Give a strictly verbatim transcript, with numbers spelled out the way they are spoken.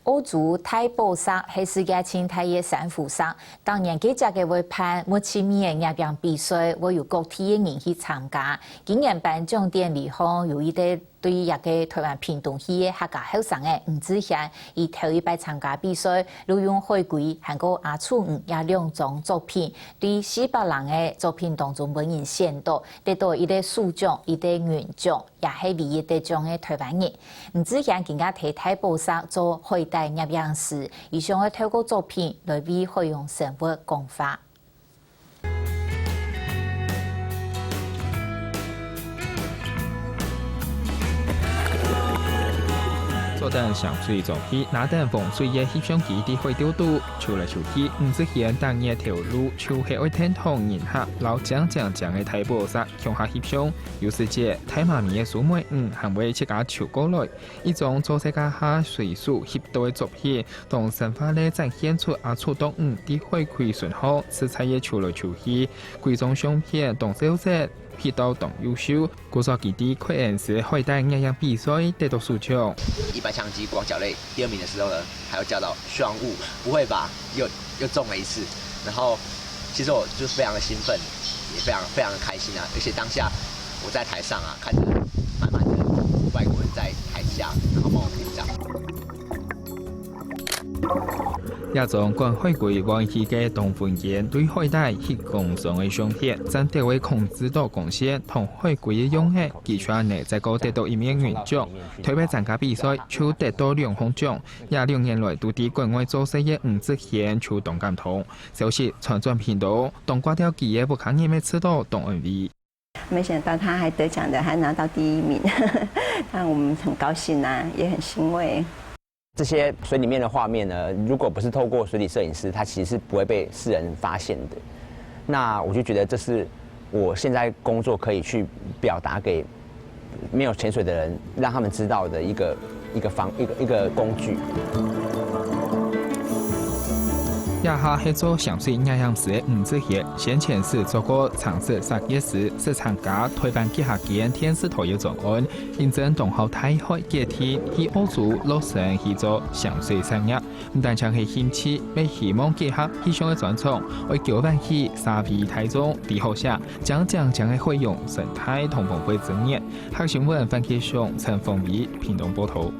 澳洲大寶石係世界盡大个珊瑚石，逐年該隻个會辦，無盡味个攝影比賽，會有各地个人去參加。今年頒獎典禮項有一個對這個臺灣屏東去个客家後生仔吳志賢，佢頭一擺參加比賽，就用海龜還過阿鼠魚這兩張作品，對四百零個作品當中分人選著，得著一個首獎、一個銀獎，也係唯一得獎个臺灣人。吳志賢今下在大寶石做海底攝影師，佢想愛透過作品來為海洋生物講話。 著等上水裝備，拿等防水个翕相機在海竇肚，泅來泅去，吳志賢逐日頭路就係愛𢯭等人客，摎靚靚靚个大寶石共下翕相。有時節，大媽咪个蘇妹仔還會自家泅過來，一張做細家下隨手翕著个作品， 當生活个展現出阿鼠㧡魚在海葵脣項自在个泅來泅去，歸張相片當笑蹶，翕到當優秀。故所佢在凱恩斯海底攝影比賽得著首獎。一般相機光腳類第二名的時候呢，還要叫到 strong 物，不會吧？又又中了一次。然後其實我就非常的興奮，也非常非常的開心啊！而且當下我在台上啊，看著滿滿的外國人在台下，然後幫我鼓掌。 這張觀海龜望去个當文言，對海底翕光相个相片，正兜會控制著光線同海龜个樣仔，佢就恁仔再過得著一面銀獎。特別參加比賽就得著兩項獎，這兩年來都在國外做事个吳志賢就當感動。消息傳轉屏東，當掛著佢个屋下人乜試著當安慰。 沒想到他還得獎的，還拿到第一名，那我們很高興啊，也很欣慰。這些水裡面的畫面呢，如果不是透過水底攝影師，它其實是不會被世人發現的。那我就覺得這是我現在工作可以去表達給沒有潛水的人，讓他們知道的一個一個方一個一個工具。這下係做潛水攝影師个吳志賢，先前係做過長式設計師，係參加臺灣幾下間電視台个專案，因爭當好大海決定去澳洲洛杉磯做潛水產業。毋單淨係興趣，乜希望結合氣象个專長，愛交換去社會大眾知好勢，靚靚靚个海洋生態同風味資源。客新聞范啟雄、陳鳳儀屏東報導。